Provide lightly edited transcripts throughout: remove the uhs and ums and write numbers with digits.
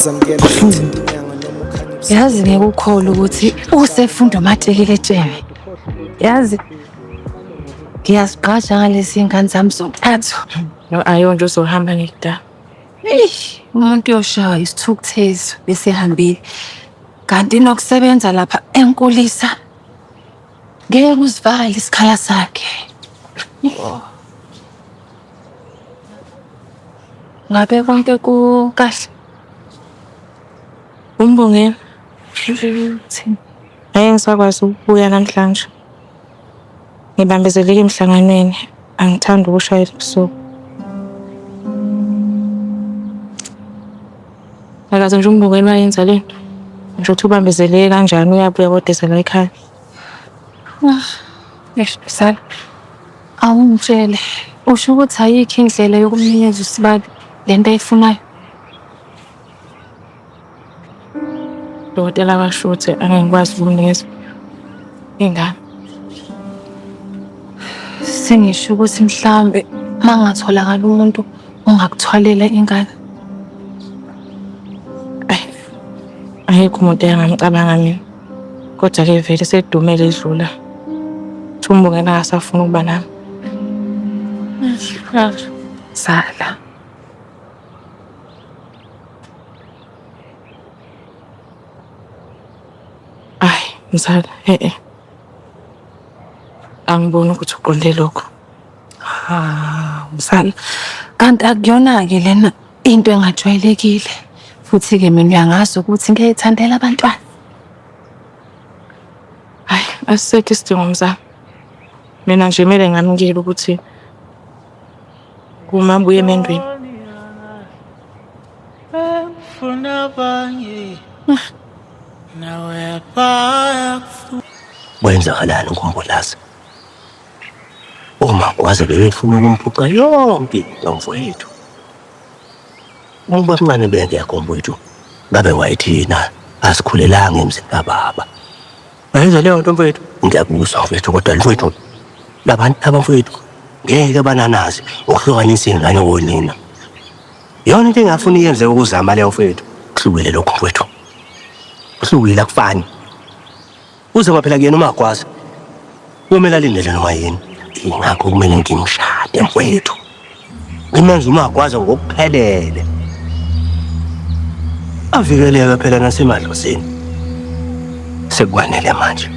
Buhlungu. Yazi ngeke ukholwe ukuthi usefunda umatikuletsheni. Yazi ngiyazigqaja ngalezi ngane zami zontathu. No ayonje uzohamba ngekudala. Eish, umuntu uyoshaywa isithukuthezi bese ehambile. Kanti nokusebenza lapha enkulisa ngeke kuzivale isikhala sakhe. Ngabe konke kukahle? Umbongeni. Uthini? Ngeke ngisakwazi ukubuya namhlanje. Ngibambezeleke emhlanganweni. Angithandi ukushayela ebusuku. Akaze nje umbongeni wayenza le nto. Nje uthi ubambezeleke kanjani uyabuya kodwa eze la ekhaya. Eish, mzala. Awungitshele, usho ukuthi ayikho indlela yokumnikeza uSibali le nto ayifunayo? Dokotela washo ukuthi angeke ngikwazi ukumnikeza ingane. Sengisho ukuthi mhlawumbe uma kungatholakala umuntu ongakuthwalela ingane. Ayi, ayikho umuntu engamcabanga mina. Kodwa-ke vele sedumele idlula. Thumbu ngeke akasafuna ukuba nami. Sala. Ayi, mzala, e-e. Angiboni ukuthi uqonde lokho. Ha, mzala. Kanti akuyona-ke lena into engajwayelekile. Futhi-ke mina uyangazi ukuthi ngiyayithandela abantwana. Hayi, asisekho isidingo mzala. Mina nje kumele ngamukele ukuthi kumabuye emendweni. Kwenzakalani kuMbulazi? Uma waze bebefuna ukumphuca yonke into mfowethu. Uma mncane bengekho mfowethu, ngabe wayethina asikhulelanga emzini kababa. Bayizwa leyo nto mfowethu? Ngiyakuzwa mfowethu kodwa mfowethu labantu laba mfowethu ngeke bananazi ukuhlukanisa iy'ngane konina. Yona into engafuni iyenzeke ukuzama leyo mfowethu. Kuhlukile lokhu mfowethu. Kuhlukile akufani. Uzoba phela kuyena umagwaza. Kuyomele alindele noma yini. Ingakho kumele ngimshade mfowethu. Ngimenze umagwaza ngokuphelele. Avikeleke phela nasemadlozini. Sekwanele manje.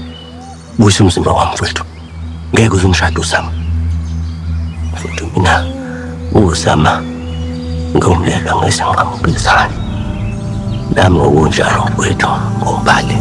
Buyisa umzimba wami mfowethu. Ngeke uze ungishade usama. Mfowethu mina uzama ngomlelwa ngesinqamukisane. Nami ngokunjalo mfowethu ngombali.